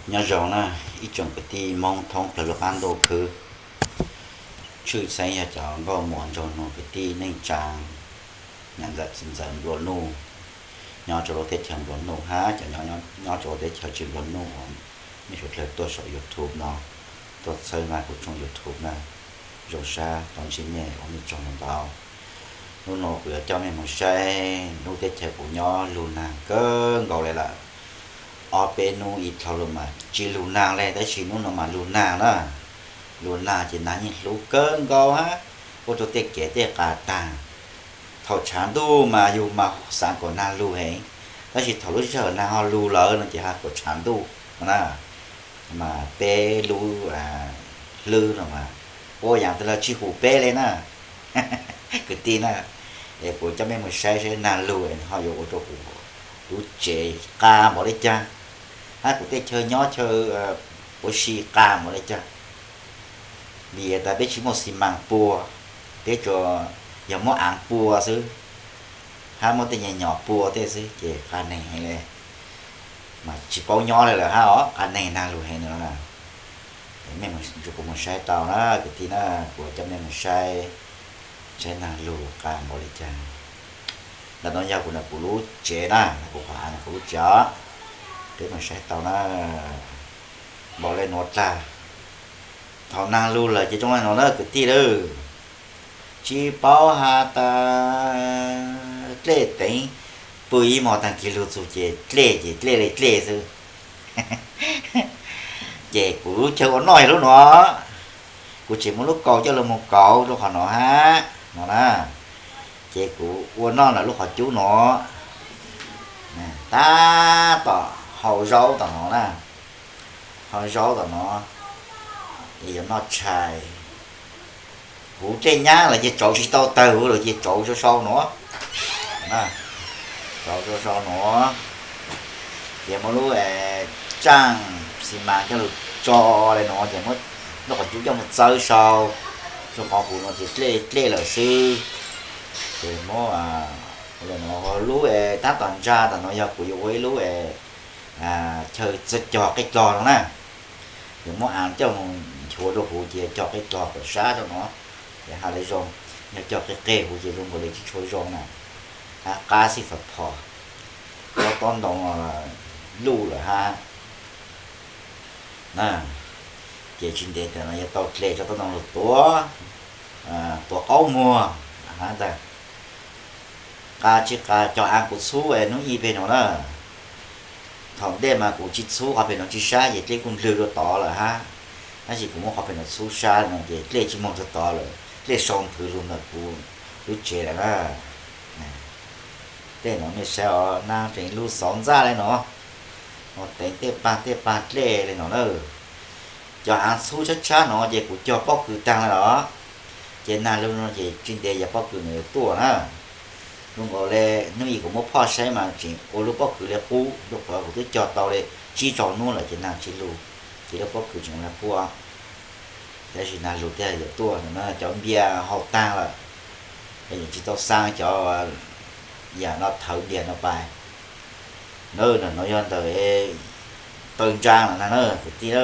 Nyob zoo na, ib tsoom kwv tij Hmoob thoob plaws lub qab ntuj khwb, tshwj xeeb yog cov nkauj muam nraug nus kwv tij neej tsa, niam ntxawm txiv ntxawm nplua nuj, nyob rau lub teb chaws nplua nuj hab cov nyob rau lub teb chaws tsis nplua nuj uas nej sawv daws tuaj saum YouTube no, tuaj txhawb nqa kuv tshooj YouTube na, zoo sab tau ntsib nej ua nej tsaug ntau ntau. Hnub no kuv yuav coj mej mus saib lub teb chaws kuv nyob lug nag kawg nkaus li lawm. Ob peb hnub ib dhau lug mas tsis lug nag li, tab sis hnub no mas lug nag na. Lug nag ces nag yeej hlub kawg nkaus hab, ua rau tej kev tej qas tag. Thaum tshav ntuj mas yug mas xav kom nag lug heev, tab sis thaum lub sij hawm nag ho lug lawm no ces ho kom tshav ntuj no na. Mas peb lub hlwb no mas ua yaam twg los tsis hum peb li na. Kwv tij na, es kuv coj mej mus saib saib nag lug ho yuav ua rau kuv lub tsev qas npaum li cas, hab kuv tej chaw nyob chaw ua si qas npaum li cas. Vim tas peb tsis muaj xi mas pua, peb tsuas yog muab aav pua xwb, hab muab tej nyuag nyom pua tej xwb ces qas neeg heev li, mas tsis paub nyob li lawm hab os, qas neeg nag lug heev li no na. Mej kuv mus saib tau na kwv tij na, kuv coj mej mus saib, saib nag lug qas npaum li cas. Ntawm no yog kuv, kuv lub tsev na, kuv qhov av no kuv lub tsev os. Peb mus saib tau na, npaum li nuav tag. Thaum nag lug lawm ces zoo li no na kwv tij lawm. Tsis paub has tas dlej teev, pw ib hmos taag kis lug txug ces dlej ces dlej li dlej xwb. Ces kuv lub chaw ua noj yog lub nuav, kuv tseem muab lub kaus coj lug mus kauv rau qhov nuav hab no na. Ces kuv ua noj ntawm lub qhov cub nuav, tab tom hau zaub tom nuav na, hau zaub tom nuav, es yuav noj tshais. Kuv dlej nyab lawm ces tsauv tsis tau tawg, kuv lawm ces tsauv sau sau nuav, tsauv sau sau nuav. Ces muab lub tsaaj xi mas coj lug tso li nuav ces muab lub qhov cub coj mus txawb sau, rau qhov kuv nuav ces dlej dlej lawm xwb. Ces muab lub tab tom ntsa tom nuav yog kuv yuav ua ib lub chaw txawj cog qej dlog no na. Yog muab av coj mus nchuav rau huv ces cog qej dlog kom sab rau no, ces ha li zoo. Yog cog qej qeg huv ces zoo nkaus li tsis tshua zoo na, hab qab xij phom phom, tsob tob ntoo luj lawm hab. Ces tsis ntev tas no yuav tau dle tsob tob ntoo lug tuav, tuav qaub muag hab ntag. Qas tsis qas cov av kuv txhub hnub ib pem no na. Thaum ntej mas kuv tsis txhub qhov pem no tsis sab ces dlej kuj ndlwg rau tod lawm hab. Tab sis kuv muab qhov pem no txhub sab no ces dlej tsis moog rau tod lawm, dlej sau nthwv lug ntawm kuv lub tsev lawm na. Tej no mej saib os, nag tseem lug xauv ntxaj li no, teev tej pag tej pag dlej li no na. Cov av txhub tshab tshab no ces kuv cog pob kws taag li los. Ces nag lug no ces tsis ntev yog pob kws no yuav tuaj na. Zoo nkaus li hnub ib kuv muab phoj saib mas tseem ua lub pob kws li qub, rau qhov kuv twb cog tau li tsib rau hnub lawm ces nag tsis lug, ces lub pob kws tseem li qub. Tab sis nag lug thiaj yuav tuaj no na, cov npias haus taag lawm, es yeej tsis tau xaa cov yam no thawv npias no pais. Ntawm no yog ntawm taw ntsaa no na kwv tij na,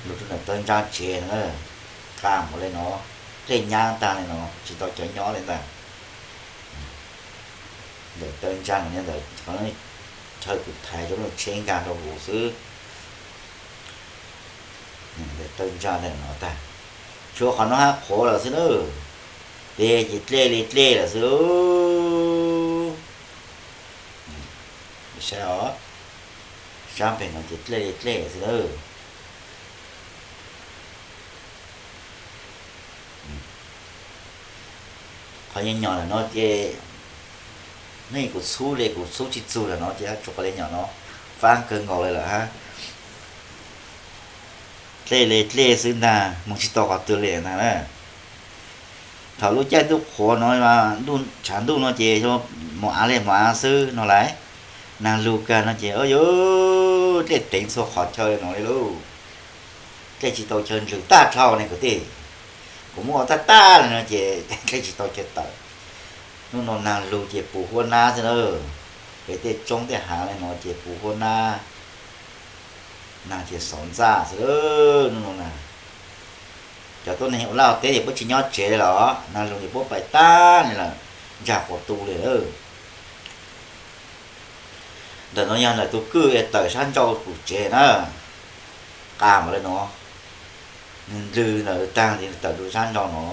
lug rau ntawm taw ntsaa tsev no na, qas npaum li no, dlej nyab taag li no tsis tau cov nyob li ntag. Ntawm taw ntsaa no yog ntawm chaw kuv thaiv rau lub tsheb nkaag rau huv xwb. Ntawm taw ntsaa ntawm no tag, tshuav qhov no hab qhuav lawm xwb na, pem ces dlej li dlej lawm xwb. Saib os, sab pem no ces dlej li dlej lawm xwb na. Qhov nyuam nyuam ntawm no ces, nej kuv txhub li kuv txhub tsis txug ntawm no ces tsuas qhov li nyuam no faab kawg nkaus li lawm hab. Dlej li dlej xwb ntag, moog tsis tau qhov twg li ntag na. Thaum lub caij ntuj qhuav no, ntuj tshav ntuj no ces mos av li mos av xwb no lauj. Nag lug kag no ces yuav dlej teev txhua qhov chaw li no li lauj. Dlej tsis tau chaw ndlwg tag dhau ne kwv tij. Kuv muab ua tag tag li no ces dlej tsis tau chaw tawm. Hnub no nag lug ces puv huab nab xwb na. Pem tej roob tej haav li no ces puv huab nab. Nag ces xov ntxaj xwb hnub no na. Cov tuab neeg ua laj ua teb ces puab tsis nyob tsev li los, nag lug ces puab pais tag li lawm, ntsag quas tu li lawm. Ntawm no yog ntawm tus kwj tawm sab nrau kuv tsev na, qas npaum li no, nws ndlwg ntawm tag nti tawm rau sab nrau no,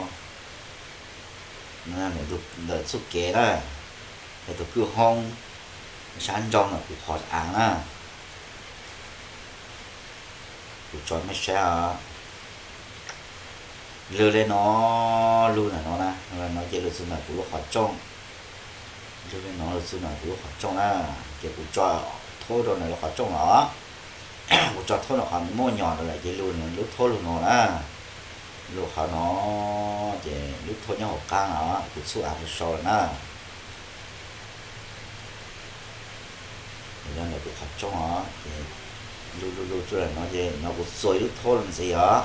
ntawm txuj kev na, yog tus kwj hoob sab nrau ntawm kuv qhov av na. Kuv tso mej saib os. Lug li no, lug ntawm no na, no ces lug txug ntawm kuv lub qhov rooj. Lug li no lug txug ntawm kuv lub qhov rooj na, ces kuv tso thaub rau ntawm lub qhov rooj los. Kuv tso thaub ntawm qhov muaj nyom ntawd lawm ces lug lub thaub lug no na. Lug qhov no ces lub thaub nyob hauv qaab os, kuv txhub av rau sau lawm na. Yog ntawm kuv qhov rooj os, ces lug lug lug tsuas ntawm no ces no kuv txua ib lub thaub los ntxiv os,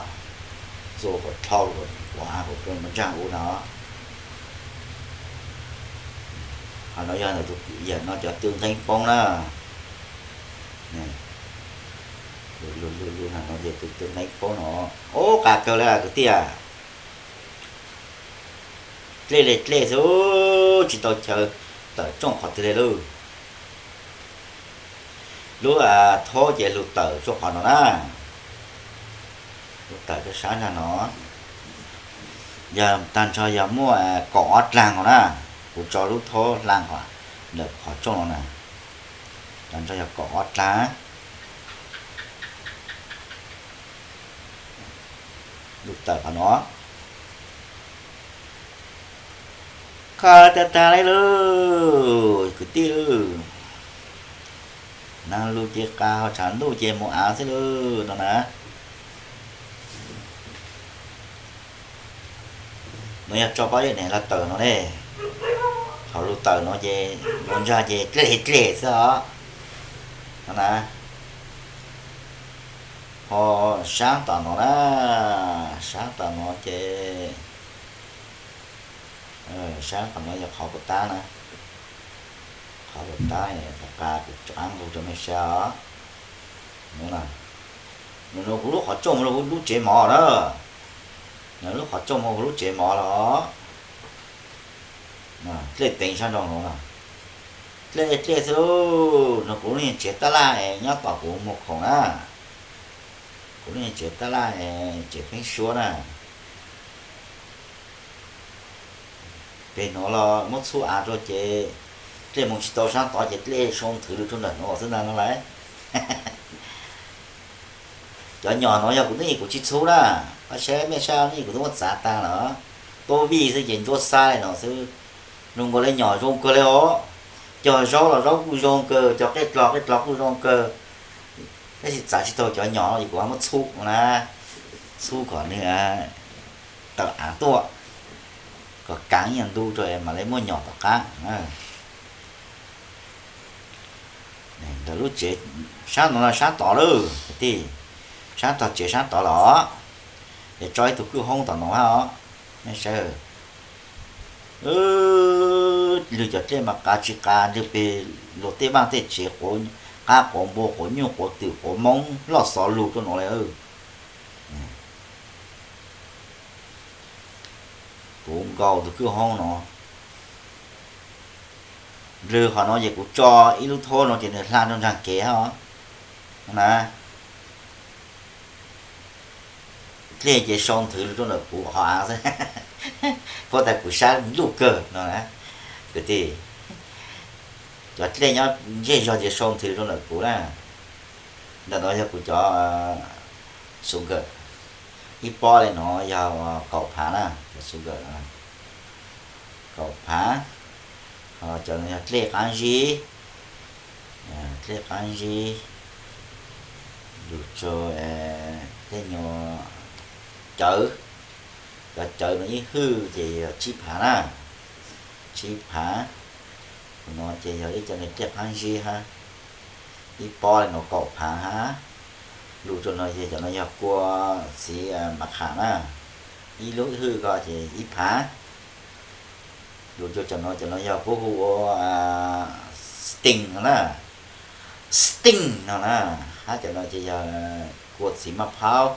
txua kom dlhau kom av kom kawg mus ntsaag ua no. Qhov no yog ntawm tus, yog no cov tw nqeeb poob na. Lug lug lug no ces tus tw nqeeb poob no, ub qas kawg li kwv tij. Dlej li dlej xwb, tsis tau chaw tawm rooj qhov twg li lauj. Lub thaub ces lug tawm rau qhov no na, lug tawm rau sab nrag no. Yog tag nrho yog muaj kaum ob dlaag no na, kuv tso lub thaub hla qhov ntawm qhov rooj no na, tag nrho yog kaum ob dlaag. Lug tawm qhov no. Kho tag tag li lauj kwv tij lauj. Naag lug ces qas, ho tshav ntuj ces mus av xwb lauj no na. No yog tso pob zeb neeg los tawm no ne. Thaum lug tawm no ces ua ntsag ces dlej dlej xwb os no na. Ho saab tom no na, saab tom no ces, saab tom no yog qhov puas tab na, qhov puas tab, qas kuv rov qaab nqug rau mej saib os. Nov, kuv lub qhov rooj mus rau kuv lub tsev mov na, lub qhov rooj mus kuv lub tsev mov los, dlej teev sab nraud no, dlej dlej xwb lauj. No kuv lub niag tsev tab laj es nyob tom kuv muag khoom na, kuv lub niag tsev tab laj es tsev pheeb suab na. Peg no los muab txhub av rau ces dlej mus tsis tau sab tod ces dlej sau nthwv lug rau ntawm no xwb ntag no lauj. Cov nyom no yog kuv twb yeej kuv tsis txhub na, koj saib mej saib, kuv twb muab txav taag lawm, tuab vij xwb ces ntsuab xab li no xwb. Zoo nkaus li nyom zoo kawg li os, cog zaub los zaub kuj zoo kawg, cog qej dlog qej dlog kuj zoo kawg. Tab sis txav tsis tau cov nyom no ces kuv muab txhub na, txhub kom nws tawm av tuaj, kom kaav ib nyuag ntu rau mam li muaj nyom tom qab. Ntawm lub tsev sab no sab tod lawm kwv tij, sab tog tsev sab tod los, es tso ib tug kwj hoob tom no hab os, nej saib. Lwg cov dlej mas qas tsis qas, lwg peg luag tej vaaj tej tsev, qab quav npua quav nyuj quav twm quav moob loj xov lug rau no li. Puv nkaus tus kwj hoob no. Nplwg qhov no ces kuv tso ib lub thaub no ces nws hla rau nraag kev hab os. Na, dlej ces sau nthwv lug rau ntawm kuv qhov av xwb. Puab tas kuv sab ntuj kawg no na. Kwv tij, cov dlej nyob ntsej zog ces sau nthwv rau ntawm kuv na. Ntawm no yog kuv cov sugar, ib pob li no yog kaum phav na, cov sugar kaum phav. Ho cov no yog dlej qaab zib, dlej qaab zib lug rau tej nyuag cawv. Cov cawv no ib hwj ces yog tsib phav na, tsib phav. Tus no ces yog ib co dlej qaab zib hab, ib pob li no kaum phav hab. Lug rau no ces cov no yog kua txiv mav qham na, ib lub ib hwj ko ces ib phav. Lug rau cov no, cov no yog puab hu ua sting no na, sting no na, H Cov no ces yog kua txiv maj phaub,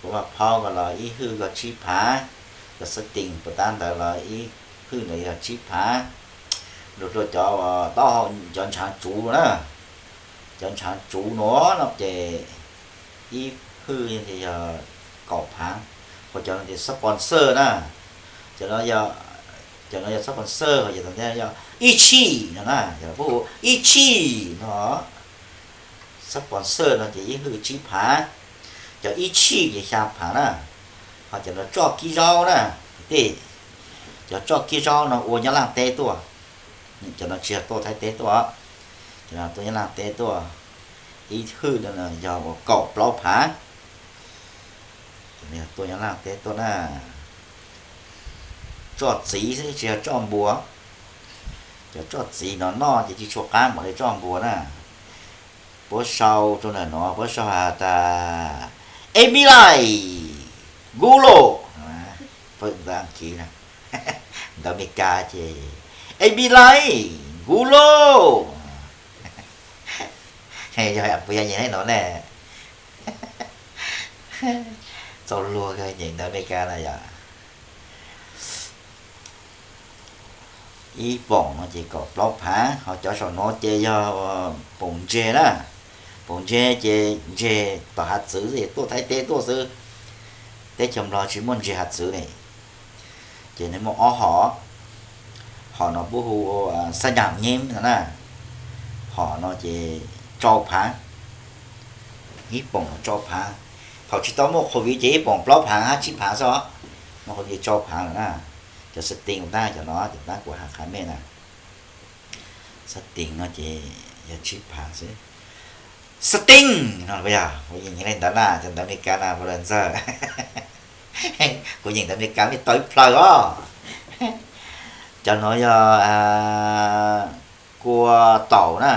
kua maj phaub ko los ib hwj ko tsib phav, cov xab tees puas tab ntawd los ib hwj ntawd yog tsib phav. Lug rua cov taub hau cov ntshaav tsuv na, cov ntshaav tsuv nuav no ces ib hwj yog kaum phav, ho cov no ces sponsor na, cov no yog sponsor, ho cov no yog ib tshij no na, ib tshij no. Sponsor no ces ib hwj tsib phav, cov ib tshij ces xyaa phav na. Ho cov no tsoj kib zaub na, kwv tij, cov tsoj kib zaub no ua Nyab Laaj teb tuaj, cov no tsis yog tuaj Thaib teb tuaj, cov no tuaj Nyab Laaj teb tuaj. Ib hwj no yog ua kaum plaub phav, tuaj Nyab Laaj teb tuaj na. Tsoj txiv xwb tsis yog tsoj npua. Cov tsoj txiv no noj ces tsis tshua qab npaum li tsoj npua na. Puab sau rua ntawm no puab sau has tas Emi Lai, Gulo, pawg ntawv Askiv na, ntawv Amelikas ces Emi Lai, Gulo. Yog puas yog nyeem li no ne? Txaus luag kawg nyeem ntawv Amelikas na yom. Ib poom no ces kaum plaub phav, ho cov saum no ces yog poom ntseg na. Poom ntseg ces ntseg tom hav txwv xwb, tuaj Thaib teb tuaj xwb. Teb chaws Nplog tsis muaj ntseg hav txwv ne. Ces nws muaj ob hom, hom no puab hu xab nyam nyeeb no na, hom no ces rau phav, ib poom rau phav. Thaum tsis tau muaj COVID ces ib poom plaub phav hab tsib phav xwb os, muaj COVID rau phav lawm na. Cov xab tees tab cov no, cov tab kuv has qha mej na. Xab tees no ces yog tsib phav xwb. Xab tees no yog kuv nyeem li ntawd na, cov ntawv Amelikas na puas lawv ntxawg. Kuv nyeem ntawv Amelikas mej tau ib plhaw os. Cov no yog kua taum na.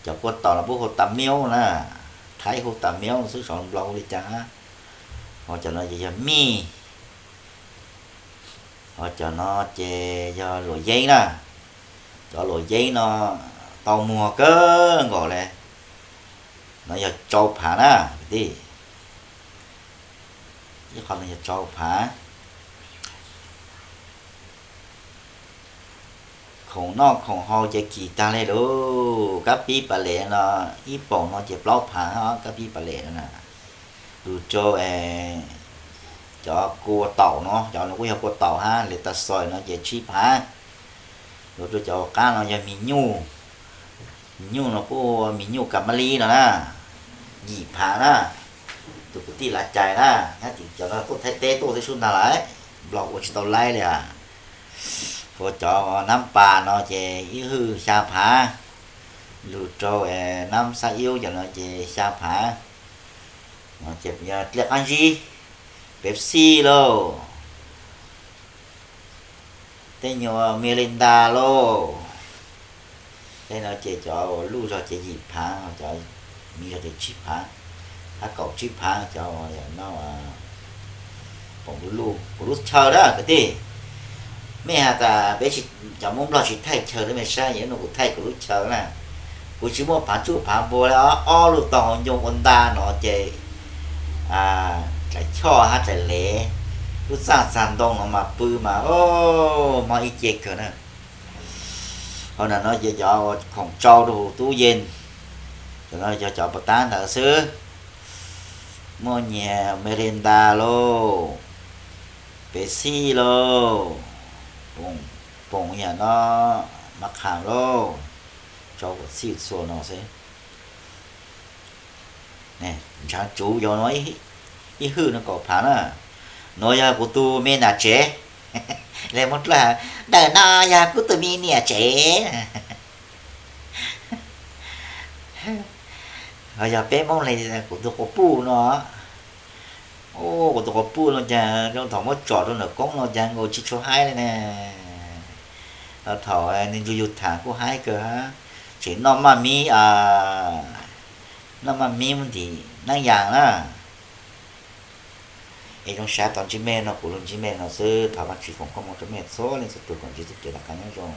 Cov kua taum no puab hu tas miub na, Thaib hu tas miub xwb, saum Nplog hu li cas. Ho cov no ces yog mij. Ho cov no ces yog luam yeeb na. Cov luam yeeb no tau muag kawg nkaus le. No yog rau phav na kwv tij. Ib qho no yog rau phav. Khoom noj khoom haus ces kim tag li lauj. Kab pib pas lem no, ib poom no ces plaub phav, kab pib pas lem no na. Lug rau cov kua taum no, cov no kuj yog kua taum hab, le tas xois no ces tsib phav. Lug rau cov qab no yog mis nyuj, mis nyuj no kuj mis nyuj kas mab lib no na, yim phav na. Tus kwv tij Lav Cais na, nyob tim cov no tuaj Thaib teb tuaj xwb sub ntag lawm, Nplog ua tsis tau laib li as. Ua cov nab pas no ces ib hwj xya phav, lug rau nab xab iub cov no ces xya phav. Ces yog dlej qab zib, Pepsi lauj, tej nyuag Mirinda lauj. Tej no ces cov luj zog ces yim phav, cov me zog ces tsib phav, hab kaum tsib phav cov no. Poom kuv lub chaw na kwv tij, mej has tas peb cov Moob Nplog tsis thaij chaw rau mej saib, yog no kuv thaij kuv lub chaw na. Kuv tsis muaj phav tsuj phav npua li, ob lub tog hauv ncoo ua nta no ces dlaim choj hab dlaim lev, lub txaj txag ntoo no mas pw mas mob ib ce kawg na. Hauv no yog cov khoom tsau rau huv tub yees, cov no yog cov pas tab ntawd xwb. Muaj nyias Mirinda lauj, Pepsi lauj, poom yam no, Mab Kham lauj, tsau kom txhij txhua no xwb. Ntshaav tsuv yog no ib hwj no kaum phav na. Nuav yog kuv tug me nam tsev, le Moob Dlawb has, ntawm no yog kuv tug me niam tsev. Ho yog peb Moob le kuv tug quas puj no. Kuv tug quas puj no cas thaum muab tsom rau ntawm koob no cas nkaus tsis tshua haib li ne. Thaum nwg nrug yug tham kuj haib kawg hab, tseem noj maj mib, noj maj mib muab ntim neeb yas na. Es zoo sab tau ntsib mej no, kuv lug ntsib mej no xwb, thov Vaajtswv foom koob moov rau mej txhua leej txhua tug koom ntsib txuj kev noj qab nyob zoo.